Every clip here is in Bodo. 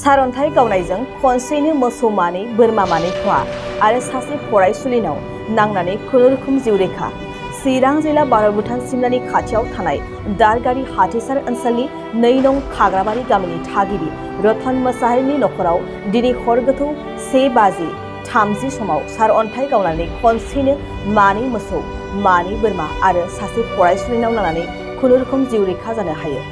सारअन्थाइ गावनायजों खनसेयैनो मोसौ मानै बोरमा मानै खहा आरो सासे फरायसुलिनाव नांनानै खुनुरुखुम जिउ रैखा। चिरां जिल्ला बार'बुथा सिमलानि खाथियाव थानाय दारगारि हाथिसार ओनसोलनि 2 नं खाग्राबारि गामिनि थागिबि रतन मोसाहारिनि नखराव दिनै हर गोथौ 1:30 समाव सारअन्थाइ गावनानै खनसेयैनो मानै मोसौ मानै बोरमा आरो सासे फरायसुलिनाव नांनानै खुनुरुखुम जिउ रैखा जानो हायो।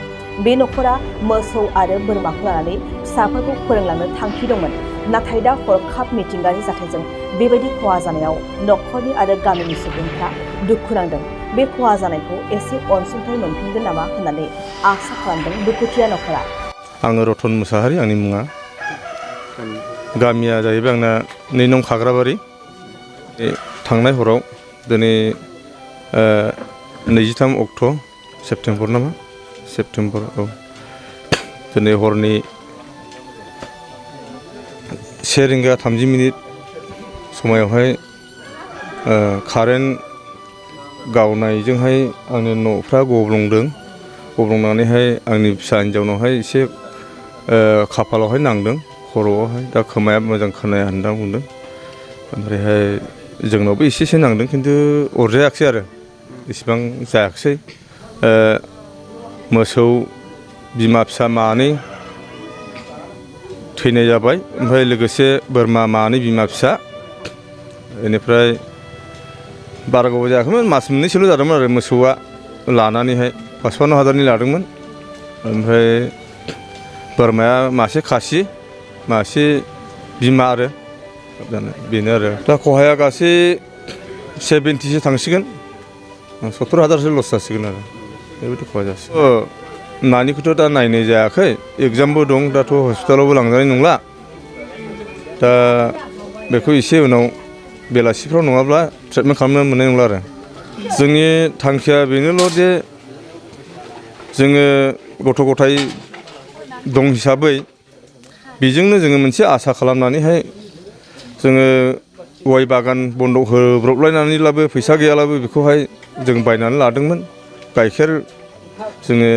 बे नखरा मोसौ आरो बोरमाखौ लानानै फिसाफोरखौ फोरोंलांनो थांखि दंमोन, नाथाय दा हरखाब मिथिंगानि जाथायजों बेबायदि खहा जानायाव नखरनि आरो गामिनि सुबुंफ्रा दुखु नांदों। बे खहा जानायखौ एसे अनसुंथाइ मोनफिनगोन नामा होननानै आसा खालामदों दुखुथिया नखरा। आङो रतन मोसाहारि, आंनि मुङा। गामिया जाहैबाय आंना 2 नं खाग्राबारि। थांनाय हराव दिनै 23 अक्ट' सेप्तेम्बर नामा? सेप्तेम्बर, औ। दिनै हरनि 1:30 समायावहाय कारेन्ट गावनायजोंहाय आंनि न'फ्रा गब्लंदों। गब्लंनानैहाय आंनि फिसा हिन्जावनावहाय एसे खाफालावहाय नांदों, खर'आवहाय। दा खोमाया मोजां खोनाया होनना बुंदों। ओमफ्रायहाय जोंनावबो एसे नांदों, खिन्थु अरजायाखिसै आरो इसिबां जायाखिसै। मोसौ बिमा फिसा मानै थैनाय जाबाय, ओमफ्राय लोगोसे बोरमा मानै बिमा फिसा। बेनिफ्राय बारा गोबाव जायाखैमोन, मास मोननैसोल' जादोंमोन आरो मोसौआ लानानैहाय 55,000नि लादोंमोन। ओमफ्राय बोरमाया मासे खासि, मासे बिमा आरो बेनो आरो। दा खहाया गासै 70सो थांसिगोन, 70,000सो लस जासिगोन आरो बेबायदि खहा जासिगोन। नानिखौथ' दा नायनाय जायाखै, एग्जामबो दं, दाथ' हस्पिटालावबो लांजानाय नंला। दा बेखौ एसे उनाव बेलासिफ्राव नङाब्ला ट्रिटमेन्ट खालामनो मोननाय नंला आरो। जोंनि थांखिया बेनोल' जे जोङो गथ' गथाय दं हिसाबै बेजोंनो जोङो मोनसे आसा खालामनानैहाय जोङो गय बागान बन्दक होब्रबलायनानैब्लाबो फैसा गैयाब्लाबो बेखौहाय जों बायनानै लादोंमोन। गाइखेर जोङो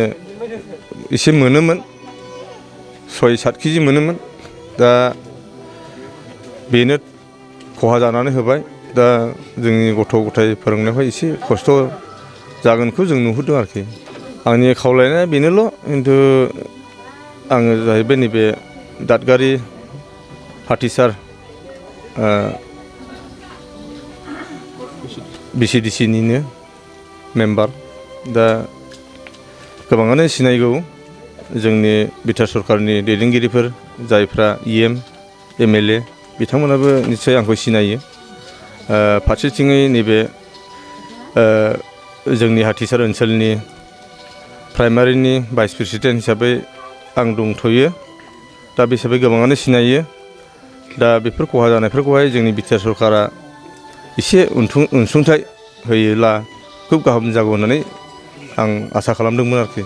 एसे मोनोमोन, 6-7 केजि मोनोमोन। दा बेनो खहा जानानै होबाय। दा जोंनि गथ' गथाय फोरोंनायावहाय एसे खस्थ' जागोनखौ जों नुहुरदों आरोखि। आंनि खावलायनाया बेनोल', खिन्थु आङो जाहैबाय नैबे दादगारि हाथिसार VCDCनिनो मेम्बार। दा गोबाङानो सिनायगौ जोंनि बिटिआर सरकारनि दैदेनगिरिफोर, जायफ्रा EM, MLA, बिथांमोनाबो निस्सय आंखौ सिनायो। फारसेथिङै नैबे जोंनि हाथिसार ओनसोलनि प्राइमारिनि भाइस प्रेसिडेन्ट हिसाबै आं दंथ'यो। दा बे हिसाबै गोबाङानो सिनायो। दा बेफोर खहा जानायफोरखौहाय जोंनि बिटिआर सरकारा एसे अनसुंथाइ होयोब्ला खोब गाहाम जागौ होननानै आं आसा खालामदोंमोन आरोखि।